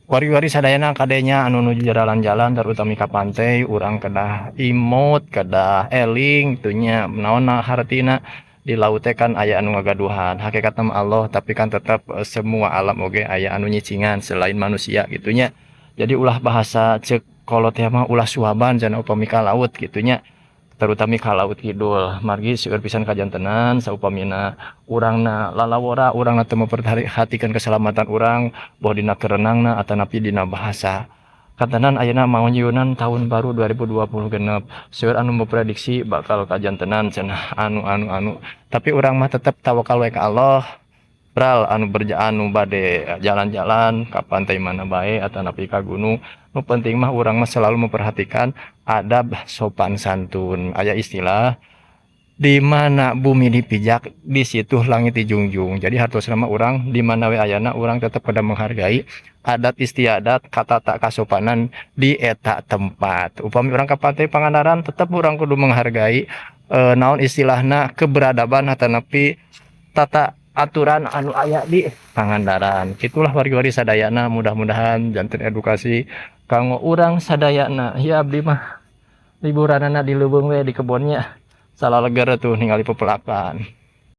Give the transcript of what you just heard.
Wargi-wargi sadayana, kade nya anu nuju jalan-jalan, terutama ka pantai, urang kedah imut, kedah eling kitu nya. Naon hartina, di laut teh kan aya anu ngagaduhan, hakikatna mah Allah, tapi kan tetep semua alam oge aya anu nyicingan selain manusia kitu nya. Jadi ulah, bahasa cek kolot teh mah, ulah suaban cenah upami ka laut kitu nya, terutama ka laut kidul, margi seueur pisan kajantenan saupamina urangna lalawora, urangna teu memperhatikan keselamatan urang, boh dina kerenangna atanapi dina bahasa. Kantenan ayeuna manguyunan tahun baru 2026, seueur anu memprediksi bakal kajantenan cenah anu anu anu, tapi urang mah tetep tawakal we ka Allah. Pral anu anu bade jalan-jalan ka pantai mana bae atanapi ka gunung, nu penting mah urang mah selalu memperhatikan adab sopan santun. Aya istilah, di mana bumi dipijak, di situ langit dijunjung. Jadi hartosna mah urang di mana we ayana, urang tetep kedah menghargai adat istiadat, katata kasopanan di eta tempat. Upami urang ka Pantai Pangandaran, tetep urang kudu menghargai naon istilahna, keberadaban atanapi tata aturan anu aya di Pangandaran. Itulah, wargi-wargi sadayana, mudah-mudahan janten edukasi kanggo urang sadayana. Ya, abdi mah liburanana di leuweung we, di kebonnya, salaleger tuh ningali pepelakan.